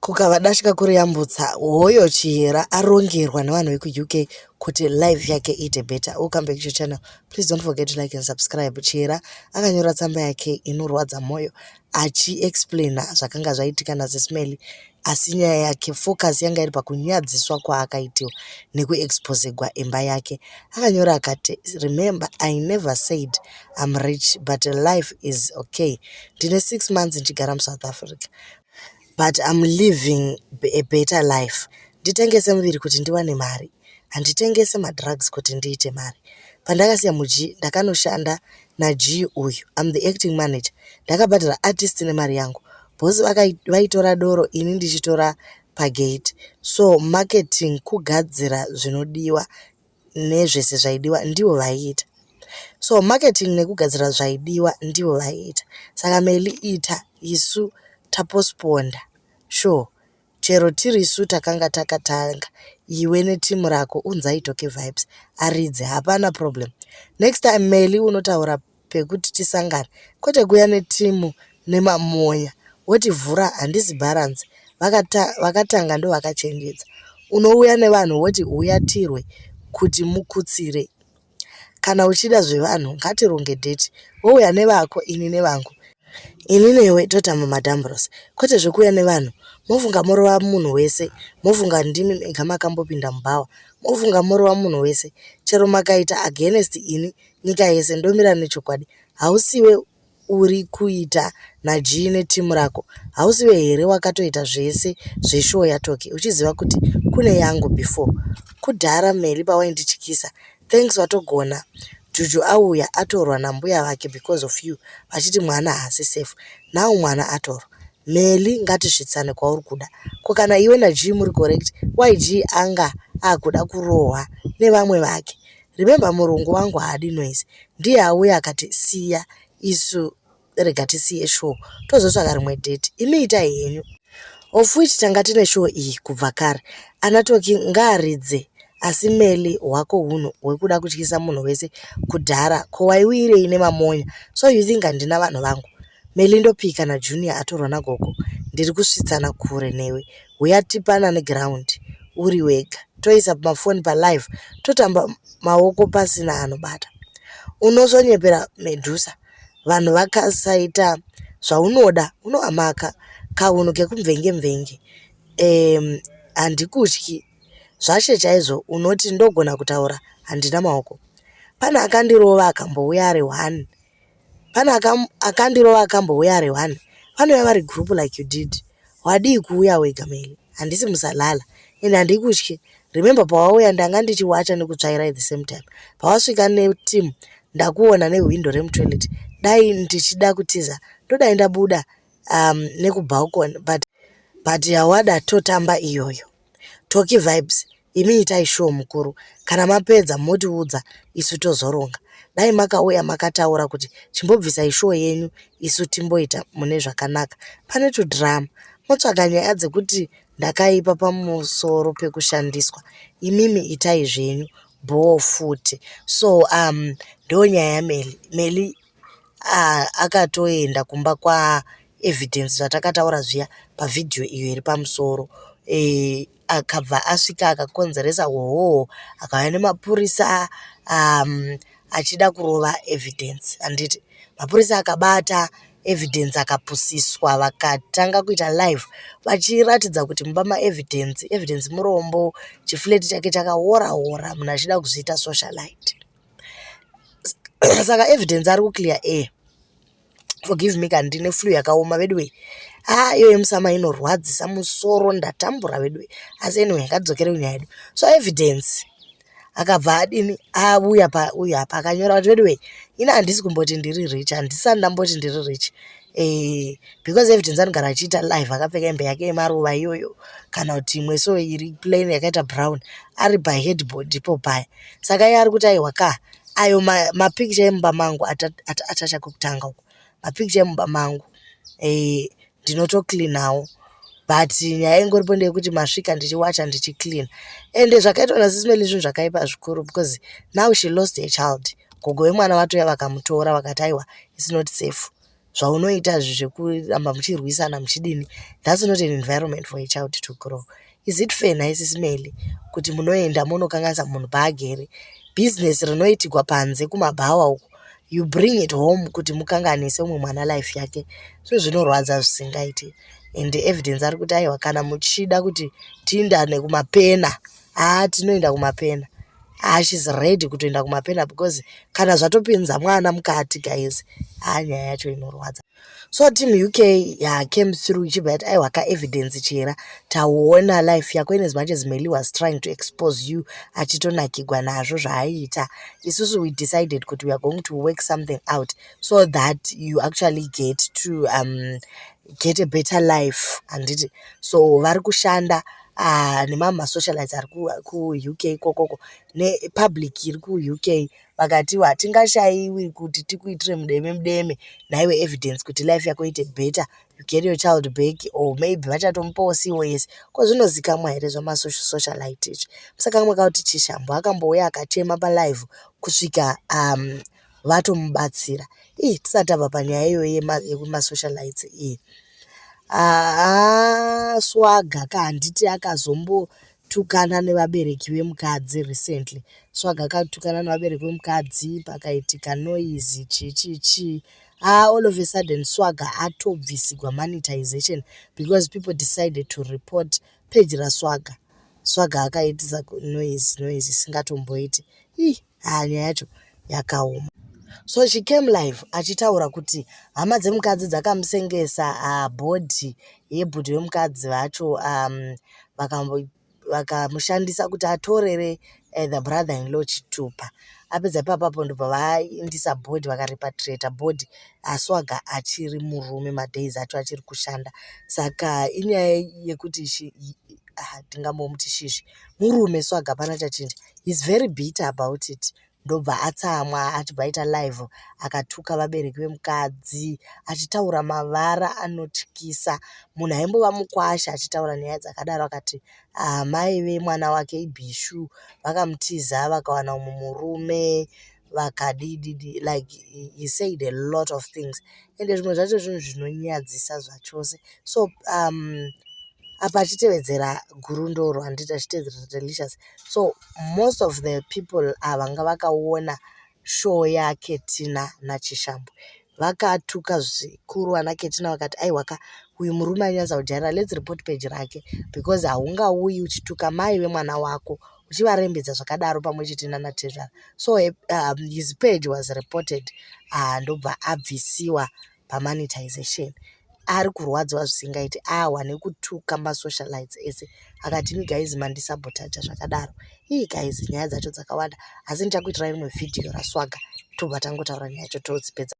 Kukava datya kuriyambutsa, hoyo Chihera arongerwa nevanhu vekuUK kuti life yake iite better. Welcome back to your channel. Please don't forget to like and subscribe. Chihera akanyora tsamba yake inorwadza mwoyo achiexplaina zvakanga zvaitika naSisMelly, asi nyaya yake focus yanga iri pakunyadziswa kwaakaitiwa nekuexposegwa imba yake. Akanyora akati, "Remember, I never said I'm rich, but life is okay. Ndine 6 months ndichigara muSouth Africa, but I'm living a better life. Nditengese muviri kuti ndiwane mari, handitengese madrugs kuti ndiite mari. Pandakasiya muG, ndakanoshanda naG uyu. I'm the acting manager. Ndakabhadhara artist nemari yangu. Bhosi vaitora doro, ini ndichitora pagate. So marketing, kugadzira zvinodiwa nezvese zvaidiwa, ndivo vaiita. So marketing nekugadzira zvaidiwa ndivo vaiita. Saka Meli, ita isu tapostponda show, chero tirisu takanga takatanga, iwe netimu rako unzai Tocky Vibes aridze, hapana problem. Next time, Meli, unotaura pekuti tisangane, kwete kuuya netimu nemamonya woti vhura. Handisi balance. Vakatanga ndovakachenjedza. Unouya nevanhu woti uya tirwe kuti mukutsire. Kana uchida zvevanhu, ngatironge date, wouya nevako, ini nevangu, ini newe totamba madhambros, kwete zvekuuya nevanhu mofunga morova munhu wese, mofunga ndimi mega makambopinda mubhawa, mofunga morova munhu wese. Chero makaita against ini nyika yese, ndomira nechokwadi. Hausiwe uri kuita naG netimu rako? Hausiwe here wakatoita zvese zveshow yaTocky uchiziva kuti kune yangu before kudhara? Meli, pawaindityisa, thanks, watogona. Juju auya atorwa nambuya vake because of you, vachiti mwana haasi safe. Now mwana atorwa. Meli, ngatisvitsane kwauri kuda. Ko kana iwe naG muri correct, why G anga akuda kurohwa nevamwe vake? Remember, murungu wangu haadi noise. Ndiye auya akati siya isu, rega tisiye show, tozotsvaka rimwe date. Imi itai henyu, of which tanga tine show iyi kubva kare. Ana Tocky ngaaridze. Asi Meli, hwako hunhu hwekuda kutyisa munhu wese kudhara, ko waiwirei nemamonya? So you think handina vanhu vangu? Meli, ndopika naJunior atorwa nagogo, ndiri kusvitsana kure newe. Huya tipanane ground uri wega, toisa mafoni palive, totamba maoko pasina anobata. Unosonyepera Medusa. Vanhu vakasaita zvaunoda, unoamaka kaunhu kekumvenge mvenge. Handikutyi zvashe chaizvo. Unoti ndogona kutaura, handina maoko. Pane akandirova akambouya ari one, pane akandirova akambouya ari one. Vanouya vari group like you did. Wadii kuuya wega, Meli? Handisi musalala ende handikutyi. Remember, pawauya ndanga ndichiwacha nekutsvaira at the same time. Pawasvika neteam, ndakuona nehwindo remutoilet. Dai ndichida kutiza, ndodai ndabuda nekubalcony, but yawada totamba iyoyo. Tocky Vibes, imi itai show mukuru. Kana mapedza motiudza, isu tozoronga. Dai makauya makataura kuti chimbobvisai show yenyu, isu timboita mune zvakanaka. Pane tudhirama, motsvaga nyaya dzekuti ndakaipa pamusoro pekushandiswa. Imimi itai zvenyu bhoo futi. So ndo nyaya yaMeli. Meli akatoenda kumba kwaEvidence, zvatakataura zviya pavhidhiyo iyo iri pamusoro. Akabva asvika akakonzeresa hohoho, akauya nemapurisa achida kurova Evidence, handiti? Mapurisa akabata Evidence, akapusiswa. Vakatanga kuita live vachiratidza kuti mumba maEvidence, Evidence murombo, chiflat chake chakaora ora, munhu achida kuzviita socialite. Saka Evidence ari kuclear air. Forgive me, kana ndine flu yakaoma veduwe. Ha, iyo yemusama inorwadzisa musoro, ndatambura veduwe. Asi anyway, ngatidzokere kunyaya yedu. So Evidence akabva adini? Auya pauyu apa, akanyora kuti, "Veduwe, ini handisi kumboti ndiri rich, handisati ndamboti ndiri rich." Because Evidence anogara achiita live akapfeka hembe yake yemaruva iyoyo, kana kuti imwe so iri plain yakaita brown, ari paheadboard ipo paya. Saka iye ari kuti, "Aiwa ka, ayo mapikicha emumba mangu atacha kwekutanga uko, mapikicha emumba mangu ndinotocleanawo, but nyaya ingoripo ndeyekuti masvika ndichiwacha, ndichicleana." Ende zvakaitwa naSisMelly zvinhu zvakaipa zvikuru, because now she lost her child. Gogo vemwana vatouya vakamutora, vakati, "Aiwa, it's not safe." Zvaunoita izvi zvekuramba muchirwisana muchidini, that's not an environment for a child to grow. Is it fair nhai Sisi Melly kuti munoenda monokanganisa munhu paagere? Business rinoitigwa panze kumabhawa uko, you bring it home kuti mukanganise umwe mwana life yake. Zvinhu zvinorwadza zvisingaiti. And Evidence ari kuti aiwa, kana muchida kuti tiindane kumapena, haa, tinoenda kumapena. Ah, she's ready kutoenda kumapena because kana zvatopinza mwana mukati, guys, haa, nyaya yacho inorwadza. So team UK ya came through ichibva yati aiwa kaEvidence Chihera, taona life yako. In as much as Melly was trying to expose you, achitonakigwa nazvo zvaaiita, isusu we decided kuti we are going to work something out so that you actually get to get a better life, handiti? So vari kushanda nemamwe masocialites ari kuUK ikokoko nepublic iri kuUK. Vakatiwo hatingashayiwi kuti tikuitire mudeme mudeme nhaiwe Evidence, kuti life yako iite better, you get your child back, or maybe vachatomupawo COS. Ko zvinozikamwa here zvamasocialite izvi? Musakanganwa kuti Chishambo akambouya akachema palive kusvika vatomubatsira. Ii, tisati tabva panyaya iyoyo yekumasocialites iyi, haa, Swaga ka, handiti akazombotukana nevabereki vemukadzi recently? Swaga akatukana nevabereki vemukadzi, pakaitika noise, chii chii chii. Ah, all of a sudden Swaga atobvisigwa monetization because people decided to report page raSwaga. Swaga akaitisa noise, noise isingatomboiti. Ii, haa, nyaya yacho yakaoma. So she came live achitaura kuti hama dzemukadzi dzakamusengesa body yebhudhi wemukadzi vacho, vakamushandisa kuti atorere the brother in law chitupa. Apedza ipapapo ndobva vaindisa body, vakarepatriata body. ASwaga achiri murume, madays acho achiri kushanda. Saka inyaya yekuti tingambomuti shizvi murume Swaga, hapana chachinja. He's very bitter about it. Ndobva atsamwa, achibva aita live, akatuka vabereki vemukadzi, achitaura mavara anotyisa. Munhu aimbova mukwasha achitaura nyaya dzakadaro. Akati amai vemwana wake ibhishu, vakamutiza, vakawana umwe murume, vakadididi. Like, he said a lot of things, ende zvimwe zvacho zvinhu zvinonyadzisa zvachose. So apa achitevedzera Gurundoro, handiti, achitevedzera Delicious. So most of the people vanga vakaona show yaKetina naChishambwe vakatuka zvikuru vana Ketina. Vakati aiwaka, uyu murume anyatsa kujaira, let's report page rake, because haungauyi uchituka mai vemwana wako, uchivarembedza zvakadaro pamwe chete nanatezvara. So his page was reported, ndobva abvisiwa pamonetization. Ari kurwadziwa zvisingaiti ahwa nekutuka masocialites ese. Akati, "Mi guys, mandisabotaja zvakadaro." Ii guys, nyaya dzacho dzakawanda, asi ndichakuitirai rimwe vhidhiyo raSwaga, tobva tangotaura nyaya yacho, todzipedza.